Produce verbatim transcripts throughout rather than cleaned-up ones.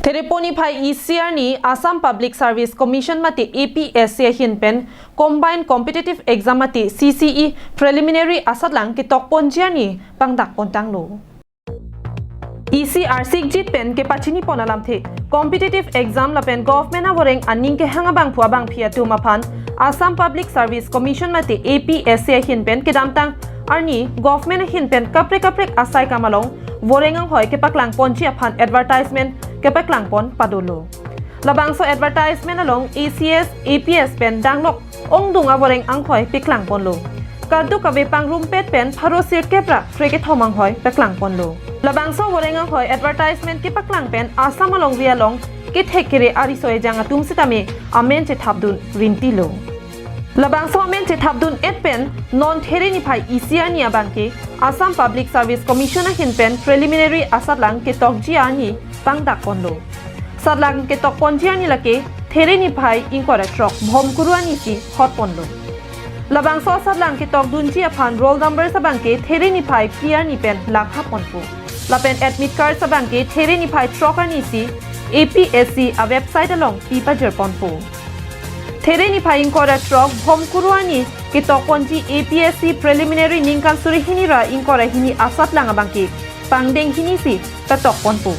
Thereponi phai isi arni Assam Public Service Commission mate A P S C ahin pen Combined Competitive Exam mate C C E preliminary asatlang ketokponji arni pangdakpontanglo. Isi arsikjit pen kepachinipon alamthe, competitive exam lapen government avoreng aning kehang abangphu abangphi atum aphan Assam Public Service Commission mate A P S C ahin pen kedamtang arni government ahin pen kaprek kaprek asai kam along voreng anghoi kepaklangponji aphan advertisement kepaklangpon padolo. Labangso advertisement along A C S, A P S pen danglok ongdung avoreng anghoi peklangponlo. Kadokave pangrumpet pen pharo sirkep ra krekethom anghoi peklangponlo. Labangso voreng anghoi advertisement kepaklang pen Assam alongri along kethek kere ariso ejang atum sitame amen chethapdun rintilo. Labangso amen chethapdun-et pen non There niphai isi arni abangke Assam Public Service Commission ahin pen preliminary asatlang ketokji arni pangdakponlo. Satlang ketokponji arni lake There niphai ingkoi ra throk Bhomkuru arni si hotponlo. Labangso asatlang ketokdunji aphan roll numbers abangke There niphai phli arni pen lakhapponpo. Lapen admit card abangke There niphai throk arni si A P S C a website along pipajirponpo. There niphai ingkoi ra throk Bhomkuru arni ketokponji A P S C preliminary ningkan suri hini ra ingkoi ra hini asatlang abangke pangdeng hini si petokponpo.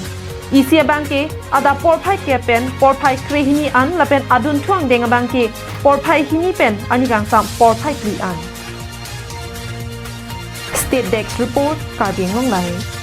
Isi abangke adap porphai kep pen porphai krehini an lapen adunthu angdeng abangke porphai hini pen arni kangsam porphai phli an. State Desk Report, Karbi Anglong Live.